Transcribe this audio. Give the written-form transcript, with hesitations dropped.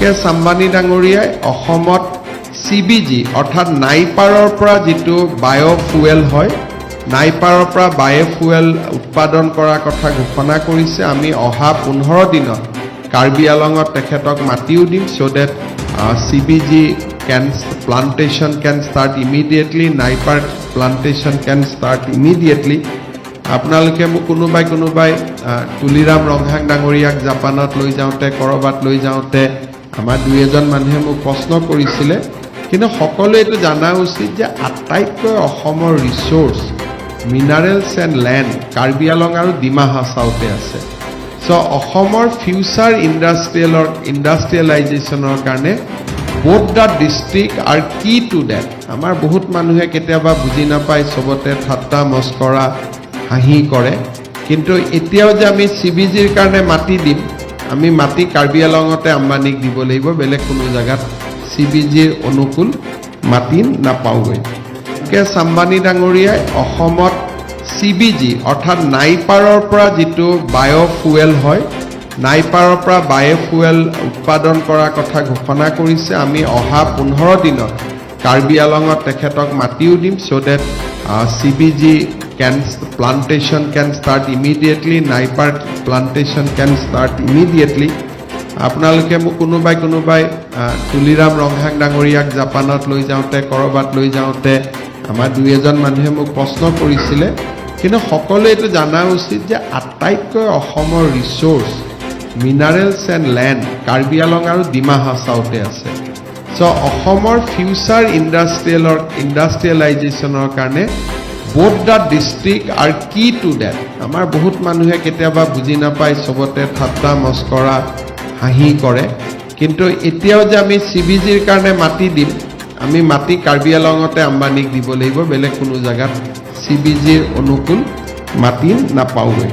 মুকেশ আম্বানী ডাঙৰীয়াই অসমত চিবিজি, অৰ্থাৎ নাইপাৰৰ পৰা যিটো বায়'ফুৱেল হয়, নাইপাৰৰ পৰা বায়'ফুৱেল উৎপাদন কৰাৰ কথা ঘোষণা কৰিছে। আমি অহা 15 দিনত কাৰ্বি আলঙত তেখেতক মাতিও দিম, so that CBG can plantation can start immediately, Napier plantation can start immediately. আপোনালোকে মোক কোনোবাই তুলিৰাম ৰংহাং ডাঙৰীয়াক জাপানত লৈ যাওঁতে, ক'ৰবাত লৈ যাওঁতে আমাৰ দুই এজন মানুহে মোক প্ৰশ্ন কৰিছিলে। কিন্তু সকলোৱে এইটো জনা উচিত যে আটাইতকৈ অসমৰ resource, minerals and land Karbi Along আৰু ডিমা হাছাওতে আছে। চ' অসমৰ ফিউচাৰ ইণ্ডাষ্ট্ৰিয়েলাইজেশ্যনৰ কাৰণে both the district are key to that. আমাৰ বহুত মানুহে কেতিয়াবা বুজি নাপায়, চবতে ঠাট্টা মস্কৰা হাঁহি কৰে। কিন্তু এতিয়াও যে আমি চিবিজিৰ কাৰণে মাটি দিম, আমি মাটি কাৰ্বি আলঙতে আম্বানীক দিব লাগিব। বেলেগ কোনো জেগাত চিবিজিৰ অনুকূল মাটি নাপাওঁগৈ। মুকেশ আম্বানী ডাঙৰীয়াই অসমত চিবিজি, অৰ্থাৎ নাইপাৰৰ পৰা যিটো বায়'ফুৱেল হয়, নাইপাৰৰ পৰা বায়'ফুৱেল উৎপাদন কৰাৰ কথা ঘোষণা কৰিছে। আমি অহা 15 দিনত কাৰ্বি আলঙত তেখেতক মাতিও দিম, so that CBG can plantation can start immediately, Napier plantation can start immediately. আপোনালোকে মোক কোনোবাই তুলিৰাম ৰংহাং ডাঙৰীয়াক জাপানত লৈ যাওঁতে, ক'ৰবাত লৈ যাওঁতে আমাৰ দুই এজন মানুহে মোক প্ৰশ্ন কৰিছিলে। কিন্তু সকলোৱে এইটো জনা উচিত যে আটাইতকৈ অসমৰ resource, minerals and land Karbi Along আৰু ডিমা হাছাওতে আছে। চ' অসমৰ ফিউচাৰ ইণ্ডাষ্ট্ৰিয়েলাইজেশ্যনৰ কাৰণে both the district are key to that. আমাৰ বহুত মানুহে কেতিয়াবা বুজি নাপায়, চবতে ঠাট্টা মস্কৰা হাঁহি কৰে। কিন্তু এতিয়াও যে আমি চিবিজিৰ কাৰণে মাটি দিম, আমি মাটি কাৰ্বি আলঙতে আম্বানীক দিব লাগিব। বেলেগ কোনো জেগাত চিবিজিৰ অনুকূল মাটি নাপাওঁগৈ।